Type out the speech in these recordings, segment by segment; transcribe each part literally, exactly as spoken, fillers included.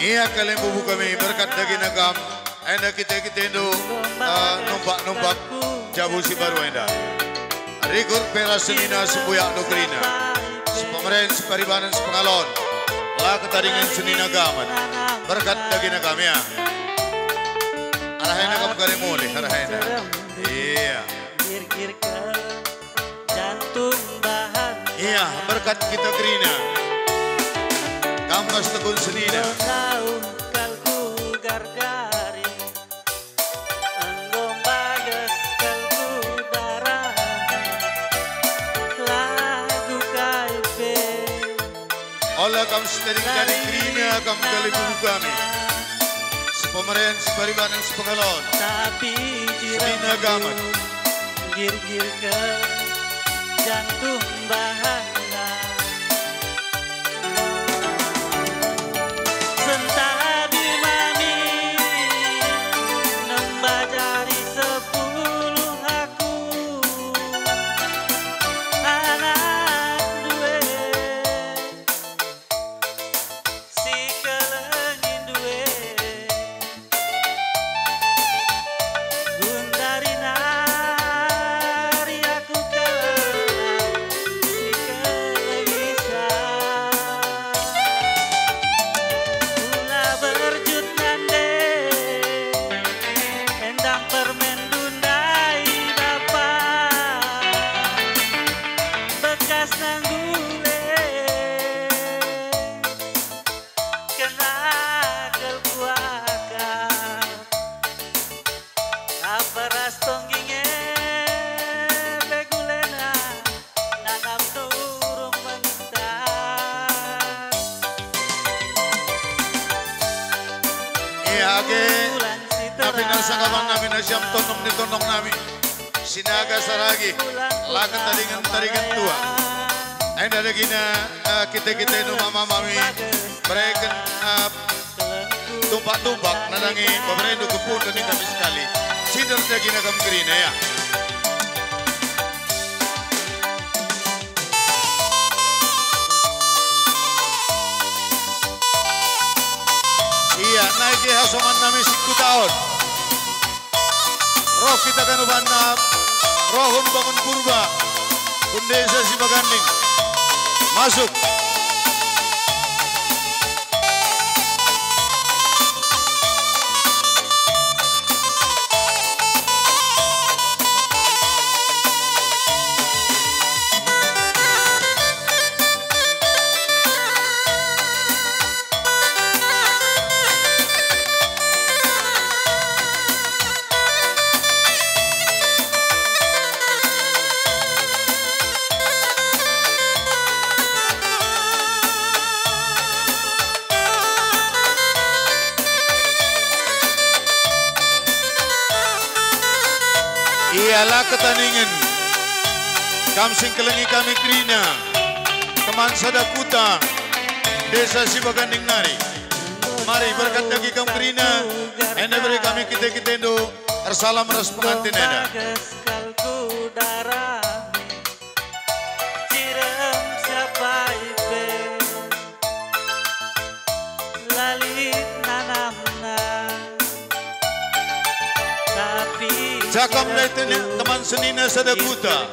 Ia kalimbubu kami berkat dagina kam, enda kite-kitendu, eh, numpak-numpak jabu si baru enda. Rikut pe ras senina sembuyakndu kerina. Sepemeren, separibanen, sepengalon. La ketadingen senina gamen. Berkat dagina kam, ya. Arah enda kam kari mulih, arah enda. Iya. Jantung bahan. Iya, berkat kita kerina. Kam ras tekun senina. Daun kal ku gargari. Enggo mbages kal ku darah. Lagu kai pe. Ola kam setading-tading kerina kam kalimbubu kami. Sepemeren, separibanen, sepengalon. Tapi senina gamen. Girgirken jantung bahanna. Sentabi mami nembajari sepuluh aku anak due. Si kelengi ndue, gundari nari aku keleng si kelengi sa. Ula berjut nande, endang permen ndai bapa, bekas nanggule. Kena kal kuakap, apa ras tongging e pe gulena nanam turung mentas. Ia age, bulan si tapi terang. Nasa kawan nami nasiam tonong ni tonong nami. Sinaga saragi, la ketadingen-tadingen tua. Enda dagina, eh, kite-kite numa mami, bereken, eh, tumpak-tumpak, nandangi beberendu kepun doni kami sekali. Cinder dagina kam kerina, ya. Ia, nai ke hasoman nami sikutaon. Roh kita kanubanna, rohun bangun purba, ku desa Sibaganding. Masuk. Ia la ketadingen, kam sing kelengi kami kerina, teman sada kuta, desa Sibaganding nari. Mari berkat dagi kam kerina, enda bere kami kite-kitendu ersalam ras pengantin enda. Cirem siapa ipe, la lit nanamna. Tapi cakap ndai tene-, teman senina sada kuta.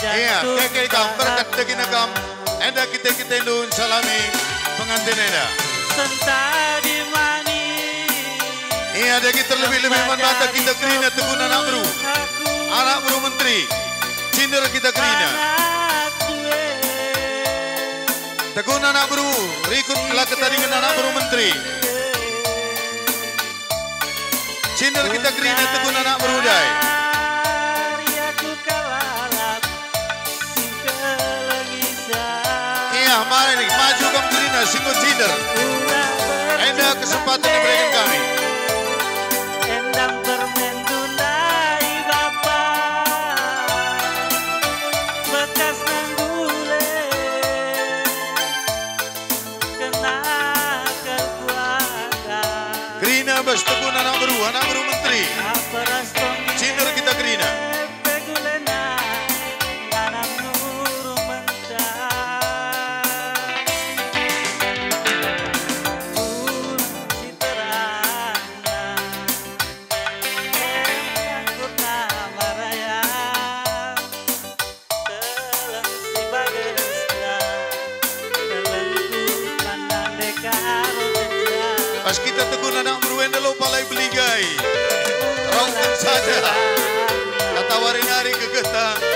Ia, keke kam, berkat dagina kam, enda kite-kitendu nsalami pengantin enda. Sentadi mani. Ia, dagi terlebih-lebih man banta kita kerina Tegun anak beru. Anak beru menteri. Cinder kita kerina. Tegun anak beru, rikut la ketadingen anak beru menteri. Cinder kita kerina Tegun anak beru ndai. Ia, mari maju kam kerina, singgut cinder. Enda kesempatan yang diberikan kami. Endang permen tundai bapa, bekas nanggule, kena keluarga. Kerina bas Tegun anak beru, anak beru menteri. Cinder kita kerina. Pegulena, nanam nuru mentah. Pas kita teguna anak meru enda lo palai beligai. Rauhken saja. Kata wari nari gegehta.